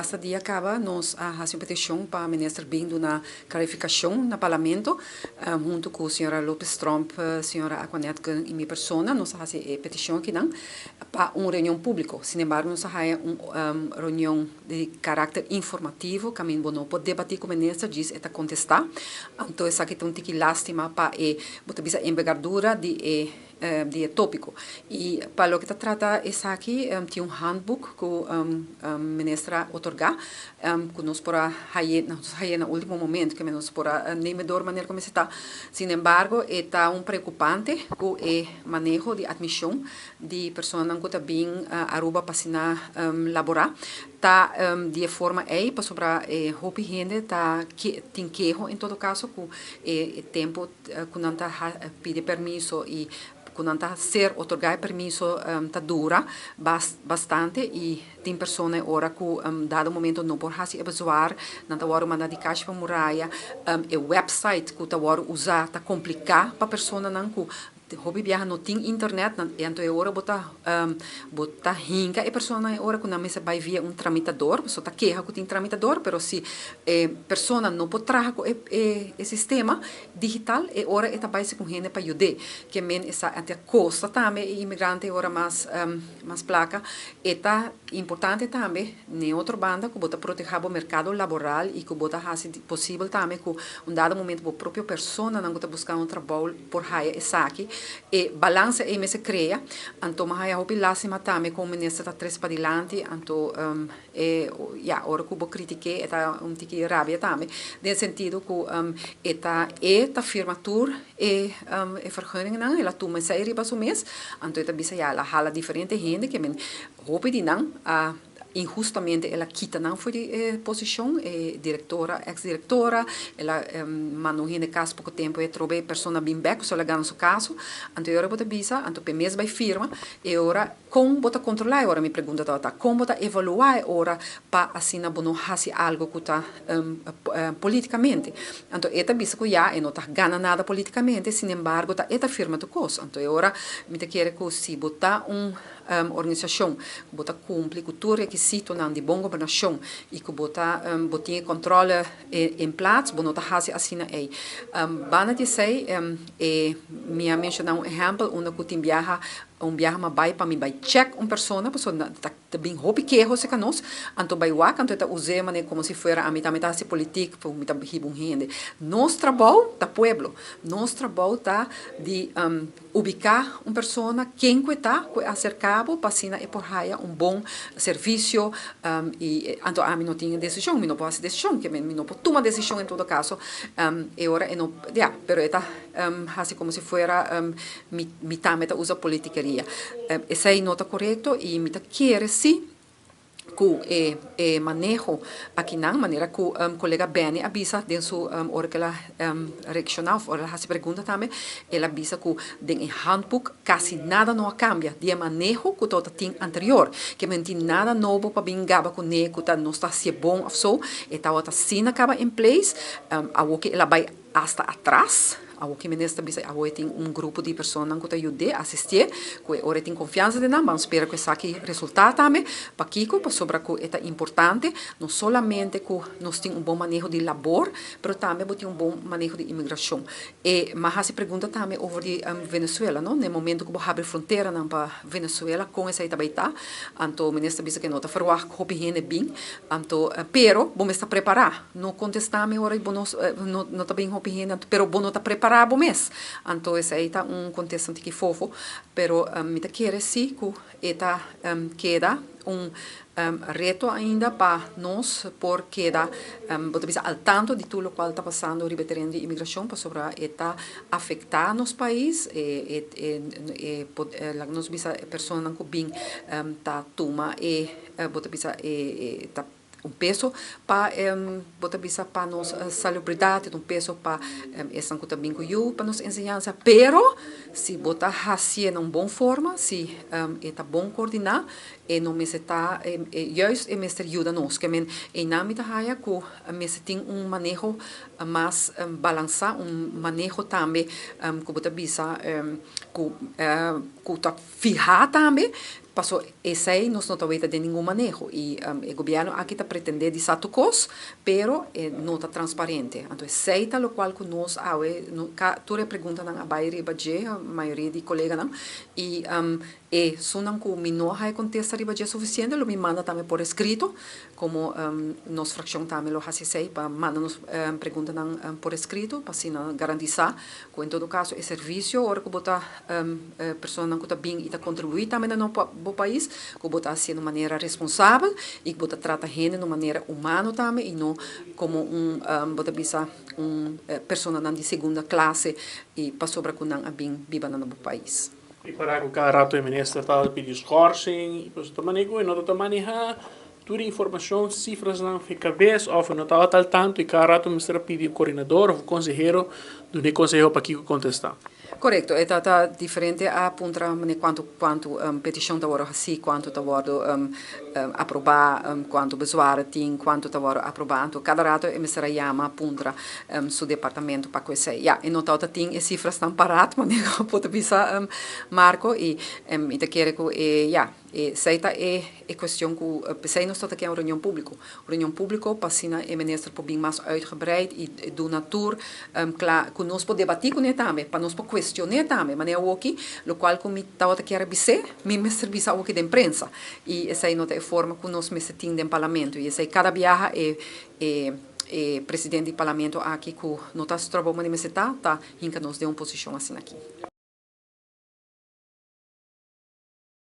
Basta dia caba nos a haci un peticion pa Minister bin duna clarificacion na Parlamento hunto cu Sra. Lopez Tromp, Sra. Aquanette Gunn y mi persona nos a haci e peticion akinan pa un reunion publico. Sin embargo nos a haya un reunion di caracter informativo caminda bo no por debati cu Minister djis e ta contesta. Anto esaki ta un tiki lastima pa e bo ta bisa envergadura di e di e tópiko. I pa loke ta trata esaki tin un handboek ku minister a otorgá ku nos por a haye, nos a haye na último momento ke nos por a neme dor manera ku mester ta. Sin embargo e ta un preokupante ku e maneho di atmishon di personanan ku ta bin Aruba pa asina laborá ta di e forma ei pasobra e hopi hende ta tin keho en todo kaso ku e tempu ku nan ta pidi permiso i ku nan ta ser otorgá e permiso ta dura bastante i tin persona e ora ku dado momento no por hasi e bezwaar nan ta wòrdu manda di kashi pa muraya. E website ku ta wòrdu usá ta kompliká pa personanan ku hopi biaha no tin internet nan anto e ora bo ta bo ta hinka e personanan e ora ku nan mester bai via un tramitador pasobra ta keha ku tin tramitador pero si e persona no por traha ku e e sistema digital e ora e ta bai si ku hende pa yud'é ke men esa a ta kosta tambe e imigrante e ora mas mas plaka e ta importante tambe n'e otro banda ku bo ta proteha bo merkado laboral i ku bo ta hasi posibel tambe ku un dado momento bo propio personanan ku ta buska un trabou por haya esaki. E balansa ei mester krea. Anto mi a haya hopi lastima tambe kon minister ta tres padilanti. Anto e ya ora ku bo kritik'é e ta un tiki rabia tambe den sentido ku e ta e ta firma tur e e vergunningennan. El a tuma esei riba su mes. Anto e ta bisa ya el a hala diferente hende ke men hopi di nan a Inhustamente el a kita nan for di e posishon, e direktora, eks direktora, el a manda un hende kas poko tempu e trobe e persona bin bek pasobra el a gana su kaso. Anto e ora bo ta bisa, anto p'e mes bai firma, e ora kon bo ta kontrolá e ora mi pregunta tabata, kon bo ta evaluá e ora pa asina bo no hasi algu ku ta politikamente. Anto e ta bisa ku ya e no ta gana nada politikamente, sinembargo ta e ta firma tur kos. Anto e ora mi ta kere ku si bo ta un Organisashon ku bo ta kumpli ku tur rekisitonan di bon gobernashon i ku bo ta bo tin e kòntròle en plats, bo no ta hasi asina ei. Banda di esei e mi a menshoná un ehèmpel unda ku tin biaha un biaha mi a bai pa mi bai chèk un persona pasobra ta ta bin hopi keho serka nos, anto bai wak anto e ta us'é manera komo si fuera ami tambe ta hasi politik mi ta hiba un hende. Nos trabou ta pueblo, nos trabou ta di Ubiká un persona ken ku e ta ku e aserká bo pa asina e por haya un bon servisio i anto ami no tin e desishon, mi no por hasi desishon, ke mi no por tuma desishon en todo kaso e ora e no ya, pero e ta hasi komo si fuera mi mi tambe ta usa politikeria. Esei no ta korekto i mi ta kere si ku e e maneho akinan, manera ku kolega Benny a bisa den su ora ku el a reakshoná òf ora el a hasi pregunta tambe, el a bisa ku den e handboek kasi nada no a kambia di e maneho ku tabata tin anterior. Ke men tin nada nobo pa bin gaba kuné ku ta nos ta hasié bon òf so, e tabata asina kaba in place, awor ku el a bai Asta atras, awor ki minister bisa awor e tin un grupo di personanan ku ta yud'é, asistié, ku e ora e tin konfiansa den nan, ban spera ku esaki resultá tambe. Pakiko? Pasobra ku e ta importante, no solamente ku nos tin un bon maneho di labor, pero tambe bo tin un bon maneho di imigrashon. E m'a hasi pregunta tambe over di Venezuela, no? Na e momento ku bo habri fronteranan pa Venezuela, kon esei ta bai ta? Anto minister bisa ku e no ta ferwagt ku hopi hende bin, anto, pero bo mester prepará. No contesta mi ora bo no no ta bin hopi hende anto pero bo no ta prepara bo mes anto esey ta un contesta un tiki fofo pero mi ta kere si cu e ta keda un reto ainda pa nos por keda bo ta bisa al tanto di tur locual ta pasando riba e tereno di inmigracion pasobra e ta afecta nos pais e e laga nos bisa e personanan cu bin ta tuma e bo ta bisa e ta Un peso pa bo ta bisa pa nos salubridat, e ta un peso pa esnan ku ta bin ku yu pa nos enseñansa, pero si bo ta hasié na un bon forma, si e ta bon koordiná, e no mester ta, juist e mester yuda nos. Ke men einan mi ta haya ku mester tin un maneho mas balansá, un maneho tambe ku bo ta bisa ku ku ta fihá tambe. Paso esei nos no ta weta den ningun maneho i e gobièrnu aki ta pretendé di sa tur kos, pero e no ta transparente. Anto esei ta lokual ku nos awe no ka tur e preguntanan a bai riba dje, mayoria di koleganan, i e esunnan ku mi no a haña kontesta riba dje sufisiente lo mi manda tambe por eskrito, komo nos frakshon tambe lo hasi esei pa manda nos preguntanan por eskrito pa asina garantisá ku en todo kaso e servisio ora ku bo ta personanan ku ta bin i ta kontribuí tambe na no bo pais, ku bo ta hasié na un manera responsabel i ku bo ta trata hende na un manera humano tambe i no komo un bo ta bisa un personanan di segunda klase i pasobra ku nan a bin biba na bo pais. I para ku kada rato e minister ta pidi schorsing i pues ta manera ku e no ta maneha tur e informashon, sifrasnan fe kabes òf e no tabata al tanto i kada rato mester a pidi un koordinador òf un konsehero dun'e konseho pa kiko kontestá. Korekto, e ta ta diferente a puntra mane kuantu kuantu petishon ta wòrdu hasí, kuantu ta wòrdu aprobá, kuantu bezwaren tin, kuantu ta wòrdu aprobá. Anto kada rato e mester a yama puntra su departamento pa ku esei. Ya, e no tabata tin e sifrasnan parat manera ku bo ta bisa Marco i mi ta kere ku e ya. Esei ta e e cuestion cu p'esei nos ta ta kier un reunion publico. Un reunion publico pa asina e minister por bin mas uitgebreid y duna tur cla cu nos por debati cune tambe, pa nos por cuestione tambe. Manera awoki, locual cu mi tabata kier a bis'é, mi mester bisa awoki den prensa. Y esei no ta e forma cu nos mester tin den parlamento. Y esei cada biaha e e e presidente di parlamento aki cu no ta haci trabou manera mester ta, ta hinca nos den un posicion asina aki.